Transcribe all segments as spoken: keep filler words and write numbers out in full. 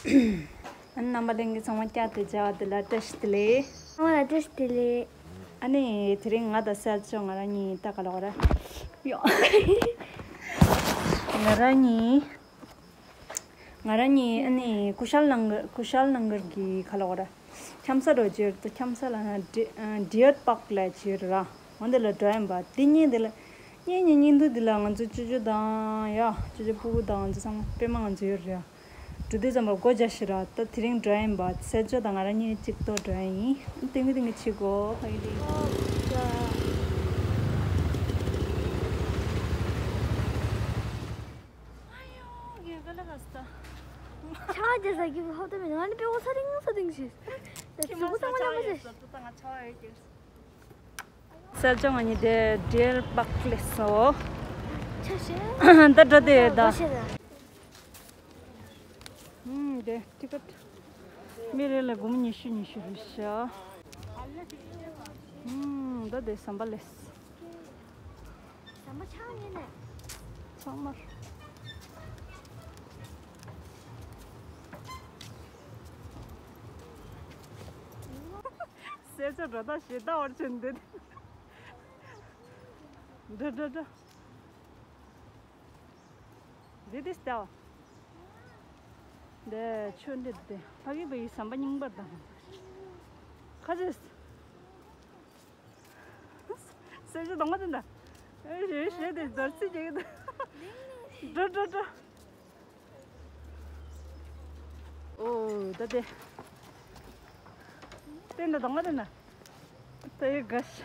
ཨ་ནི་རྣམ་པ་ལྷན་རྒྱས་ཚང་མ་བསྐྱར་དུ་མཇལ་བ་དེ་ལ་བཀྲ་ཤིས་བདེ་ལེགས། ཚང་མ་ལ་བཀྲ་ཤིས་བདེ་ལེགས། ཨ་ནི་དེ་རིང་ང་དང་གསལ་ལྕོག་ང་རང་གཉིས་ད་ག་ལ་བ་ར། ཡོ། ང་རང་གཉིས། ང་རང་གཉིས་ཨ་ནི་ཀུ་ཤལ་ནང་གི་ཀུ་ཤལ་ནང་གི་གི་ག་ལ་བ་ར། འཁྱམ་ས་རོ་ཇེར་དུ་འཁྱམ་ས་ལ་ན་ཌི་ཨ་ཌི་ཡར་པག་ལ་ཇེར་ར། འོ་འདི་ལ་འགྲོ་ཡིན་པ་འདི་གཉིས་འདི་ལ། གཉེན་ཉེ་གཉེན་དུ་འདི་ལ་ང་ཚོ་ཅོ་ཅོ་དང་ཡ། ཅོ་ཅོ་ཕྲུ་གུ་དང་ང་ཚོ་ཚང་མ་པད་མ་ང་ཚོ་ཡོད་རེད་ཡ། འགྲོ་དུས་ཙམ་པ་སྒོ་རྒྱག་ཤི་ར། ད་དེ་རིང་འགྲོ་ཡིན་པ་གསལ་ལྕོག་དང་ང་རང་གཉིས་གཅིག་ཏོ་འགྲོ་ཡིན། ཏིང་གི་ཏིང་གི་ཆི་གོ་ཧ་གི་ཏིང་། ཆ་རྒྱ་ས་ཀྱི་ཧོབ་ཏེ་མེད་ང་ནི་པེ་འོ་ས་ཏིང་ས་ཏིང་ཞིག་ད་ཁྱི་མ་ས་ཆ་ཡོད་ས་ཏུ་ད་ང་ཆ་ཡོད་ཀྱི། གསལ་ལྕོག་ང་གཉིས་དེ་ཌི་ཡར་པག་སླེབས་སོང་། ཆ་ཤས། ད་འགྲོ་དེ་ད། སྒོ་ཕྱེ་ད། ཨུམ་དེ་ཊི་ཀེ་ཊི། མི་རེ་ལ་སྒོར་མོ་ཉི་ཤུ་ཉི་ཤུ་རེད་ཤག་ཨུམ་ད་དེ་ཟམ་པ་སླེབས། ཟམ་པ་ཆག་ཉེ་ནས། ཚང་མར། གསལ་ལྕོག་འགྲོ་སྟངས་ཞེ་དྲག་བར་ཆད་འདུག་འདྲ་འདྲ་འདྲ། འདི་འདི་ལྟ་བ། འདི་ཆོས་འདི་འདི་ཕ་གི་བའི་ཟམ་པ་རྙིང་པ་དང་། ཁ་ཅིག་གསལ་ལྕོག་གདོང་པ་དེ་འདྲ། ཨེ་རེད་རེད་དེ་རྡོར་རྩིས་རྒྱག་གི་འདུག་འགྲོ་འགྲོ་འགྲོ། ཨོ་ད་དེ། དེ་འདྲ་གདོང་པ་དེ་འདྲ། ད་ཡི་ག་ཤ།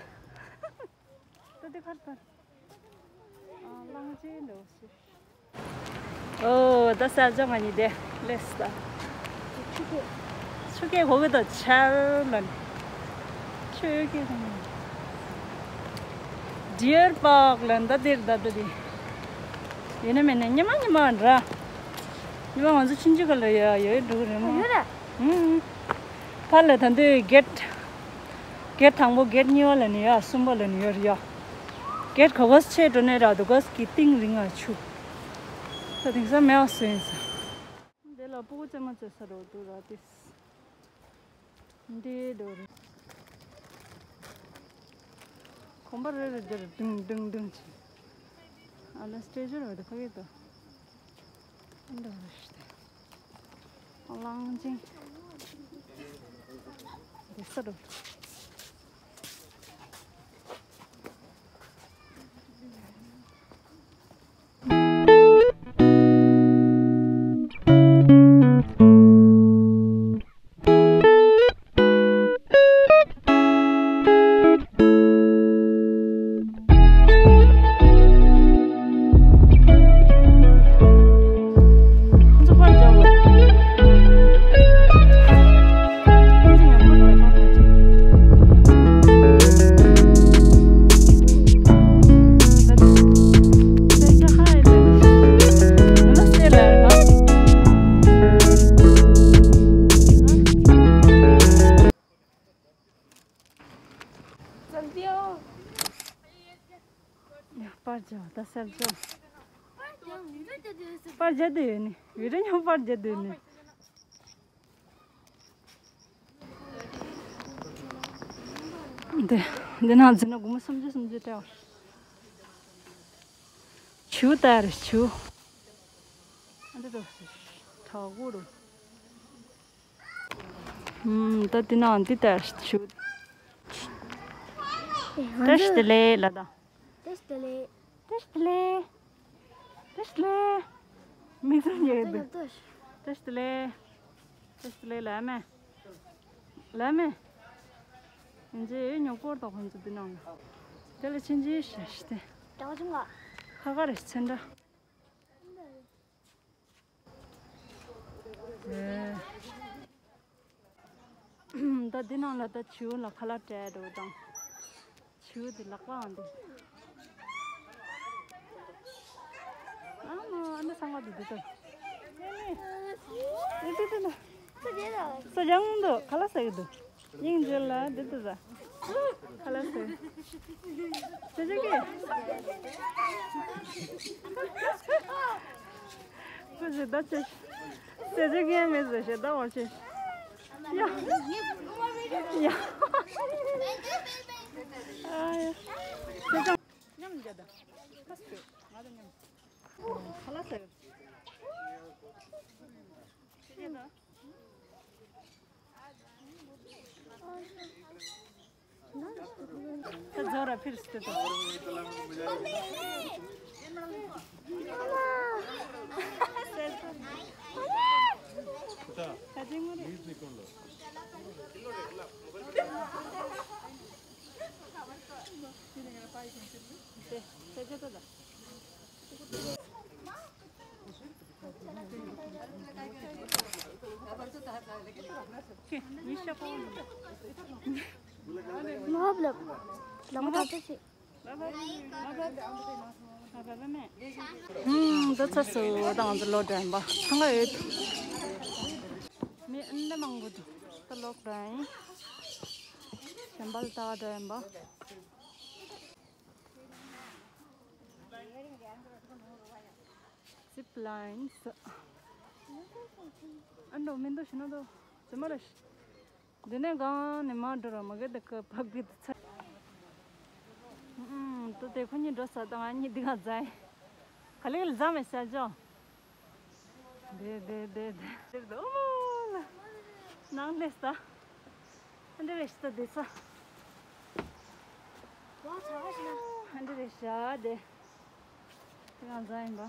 ད་དེ་ཁར་ཐར། ཨ་གླང་ཆེན་འདྲ་བོ་ཞིག་ཨོ་ད་གསལ་ལྕོག་ང་གཉིས་དེ་སླེབས་སོང་། ཆུ་སྐྱེས་གོ་གི་དང་ཆར་ལ་ནི། ཆུ་སྐྱེས་གོ་གི། ཌི་ཡར་པག་ལ་ད་དེར་ད་ད་དེ། ཡིན་ན་མིན་ན་ཉི་མ་ཉི་མ་འདྲ། ཉི་མ་ང་ཚོ་ཆུང་ཆུང་ག་ལ་ཡ་ཡོད་འགྲོ་གི་རེད་མོ། ཡོད་རེད། ཨུམ། ཕར་ལ་ད་འདོད་གེ་ཊི། གེ་ཊི་དང་པོ་གེ་ཊི་གཉིས་པ་ལ་ནི་ཡ་གསུམ་པ་ལ་ནི་ཡོད་རེད་ཡ། གེ་ཊི་ག་གོས་ཆེ་འགྲོ་ནས་ར་འདུག་གོས་ཀྱི་གཏིང་རིང་ང་ཆུ། ད་དེང་སང་མེད་པ་སོན་ས། འདི་ལ་སྤུ་གུ་རྩེད་མོ་རྩེ་ས་རོ་འདུག་ར་ཏིས། འདི་འདྲ་རེད། གོམ་པ་རེ་རེ་འདིར་ལྡིང་ལྡིང་ལྡིང་བྱེད། ཨ་ལ་སྟེ་ཇར་བ་དེ་ཕ་གི་དོ། འདི་འདྲ་རེད་ཤི་དེ། གླང་ཆེན། འདི་ས་རུ། ཡ། པར་རྒྱག་ད་གསལ་ལྕོག་པར་རྒྱག་འདོད་ཡོད་ནི། བི་ཌི་ཡོ་པར་རྒྱག་འདོད་ནི། འདི་འདི་ནང་འཛུལ་ན་སྒོར་མོ་སུམ་ཅུ་སུམ་ཅུ་སྤྲད་པ། ཆུ་དར་ཆུ། ཨ་འདི་རུ་གྲགས་པོ་རུ། ཨུམ། ད་འདི་ནང་འདི་དར་ཆུ། བཀྲ་ཤིས་བདེ་ལེགས་ལ་ད། བཀྲ་ཤིས་བདེ་ལེགས། བཀྲ་ཤིས་བདེ་ལེགས། བཀྲ་ཤིས་བདེ་ལེགས། མིག་ཙམ་ཉལ་འདུག་བཀྲ་ཤིས་བདེ་ལེགས། བཀྲ་ཤིས་བདེ་ལེགས་ལ་མེ། ལ་མེ། ཡིན་ཅེ་ཉོ་སྐོར་དང་ཁོང་ཚོ་འདི་ནང་ལ། དེ་ལ་ཕྱིན་ཅི་ཤ་ཤི་སྟེ། གྲྭ་བ་ཆུང་ག་ཁ་ཁ་རེ་ཚན་འདྲ། ད་འདི་ནང་ལ་ད་བྱིའུ་ལ་ཁ་ལག་སྤྲད་འགྲོ་དང་། བྱིའུ་འདི་ལག་པའང་འདི། ཨ་མ་ཨ་ནི་སང་བ་འདི་འདི་ད། ཨེ་ནི། འདི་འདི་འདི་ན། ས་ཡང་འདུག་ཁ་ལག་ཟ་གི་འདུག་སྙིང་རྗེ་ལ་འདི་འདི་ཟ། ཁ་ལག་ཟ། ཟ་ཅིག་གི། ཁོ་ཞེ་དྲག་ཆེ། ཟས་བཅད་མཁན་མེད་ཟེར་ཞེ་དྲག་བར་ཆེ། ཡ། ཡ། ཨ་ཡ། ཟས་བཅད་མཉམ་རྒྱག་ད། ཁ་སྐྱོ། ང་དང་མཉམ། ཁ་ལག་ཟ། ཁྱེད་ཀྱིས་ད། ད་ཛོ་ར་ཕིར་སྟེ་ད། ད་ཅིག་མ་རེད། དེ་ད་ཅིག་ད་ད། ཧུམ། འདི་ཚོ་སུ་དང་འདི་ལོ་འདྲ་ཡིན་པ་ཚང་མ་ཡོད། མི་ཨ་འདྲ་མང་པོ་འདུག་ད་ལོག་འདྲ་ཡིན། གཞན་པ་ལ་ལྟ་བ་འདྲ་ཡིན་པ། Zip lines. ཨ་འགྲོ་མི་འདུག་ཤི་ན་འདུག་ཙི་མ་རེད། འདི་ནས་གང་ནས་མར་འགྲོ་ར་མ་གི་དེ་ཁ་ཕབ་གི་དུ་ཚ། ཨུམ། ད་དེ་ཁོ་གཉིས་འགྲོ་ས་དང་ང་གཉིས་འདི་ག་ཛའི། ག་ལེ་ག་ལེ་ཛ་མེད་ས་ཅོ། དེ་དེ་དེ་དེ་དེ་ཨོ་མོ་ལ། ནང་ལས་ས། ཨ་འདྲ་རེ་ཞིག་ད་དེ་ས། ཨ་འདྲ་རེ་ཞག་དེ། དེ་གང་ཟ་ཡིན་པ།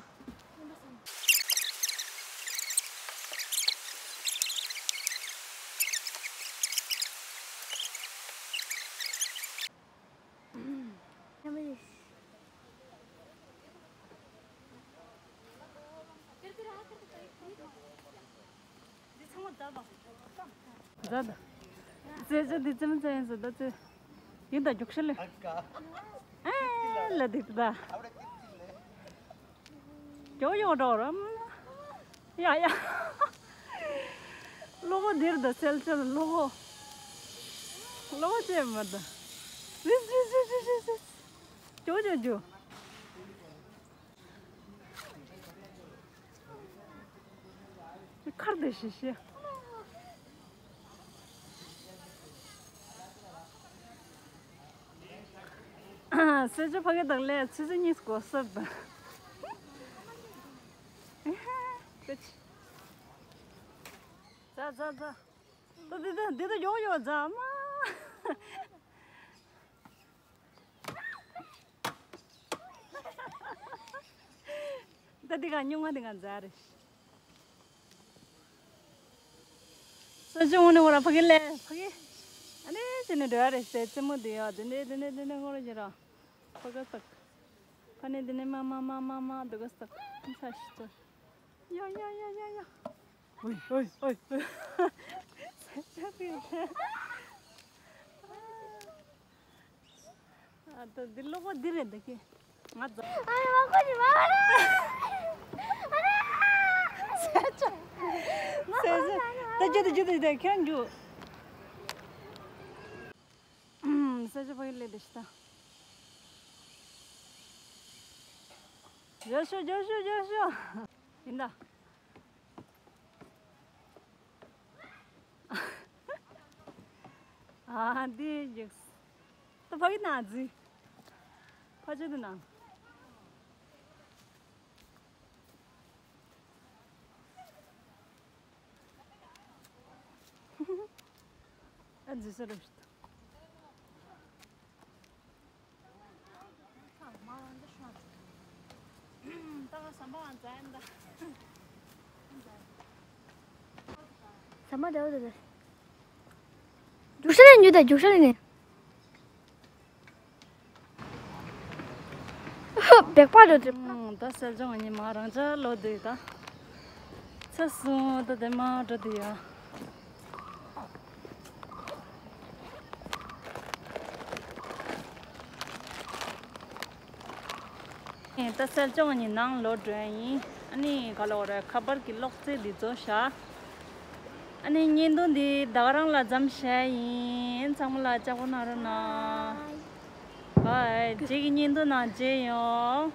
འདི་ཚང་མ་འདར་བ། འདར་ད། ཙེ་ཙེ་འདི་ཙེ་མ་ཙེ་ཡིན་ཟེར་ད་ཙེ། ཡིན་ད་རྒྱུགས་ཤ་ལེ། ཨེ་ལ་འདི་ད། ཡོ་ཡོ་འགྲོ་རམ། ཡ་ཡ། གློ་བོ་འདིར་ད་སེལ་ཆེན་གློ་བོ། གློ་བོ་ཅེ་མ་ད། རིས་རིས་རིས་རིས་རིས། ཇོ་ཇོ་ཇོ། ཁར་དེ་ཤི་ཤི། སེ་ཅོ་ཕ་གི་དང་ལས་ཚི་ཚི་གཉིས་སྐོར་སབ་དང་། ཀ་ཅི། ཛ་ཛ་ཛ། ད་འདི་ད་འདི་ད་ཡོག་ཡོག་ཛ་མ། ད་འདི་ག་སྨྱུང་བ་འདི་ག་ཛ་རེད། ས་ཆུ་འོང་ནས་འོང་ར་ཕ་གི་ལས་ཕ་གི། ཨ་ནི་ཅི་ནས་འདྲ་རེད་ཟེར་རྩེད་མོ་འདི་ཡོད་འདི་འདྲ་འདི་འདྲ་འདི་འདྲ་ངོ་ར་ཅི་ར། ཕ་གི་སྟག་ཕ་ནས་འདི་ནས་མ་མ་མ་མ་མ་འདུག་ག་སྟག་ས་ཤི་ཚོ། ཡ་ཡ་ཡ་ཡ་ཡ། ཨོའི་ཨོའི་ཨོའི། ས་ཆུ་ཕི་ལ། ཨ་ད་འདི་གློག་པ་འདི་རེད་འདི་ཀི། ང་ཚོ། ཨ་ཡ་མ་ཁོ་ཅི་མ་རེད། ས་ཆ། ས་ཆ། ད་རྒྱུ་ད་རྒྱུ་ད་རྒྱུ་ད་ཁྱོད་རྒྱུ། ས་ཆ་ཕ་གི་ལས་འདི་ཤི་ད། རྒྱུ་ཤོ་རྒྱུ་ཤོ་རྒྱུ་ཤོ། ཡིན་ད། ཨ་འདི་ཡིག་ད་ཕ་གི་ན་ཛི། ཕ་ཆུ་དུ་ན། ཨ་ཛི་ས་རུ་ཤི་ད། ཟ་མ་འདྲ་བོ་འདུག་རྒྱུག་ཤ་ལེན་རྒྱུ་དང་རྒྱུག་ཤ་ལེན་ནས། ཧུ། བེག་པ་འགྲོ་དུས། ད་གསལ་སྦྱོང་གཉིས་མ་རང་ཅག་ལོ་དུས་ད། ཚེ་གསུམ་ད་དེ་མ་འགྲོ་དུས་ཡ། ད་གསལ་སྦྱོང་གཉིས་ནང་ལོ་འགྲོ་ཡིན། ཨ་ནི་ག་ལོ་རེ་ཁ་པར་གྱི་གློག་རྫས་འདི་ཚོ་བཞག་ཨ་ནི་བརྙན་ཐུང་འདི་ད་ག་རང་ལ་མཚམས་བཞག་ཡིན། ཚང་མ་ལ་ལྕགས་པོ་གནང་རོགས་གནང་། བའི། རྗེས་ཀྱི་བརྙན་ཐུང་ནང་མཇལ་ཡོང་།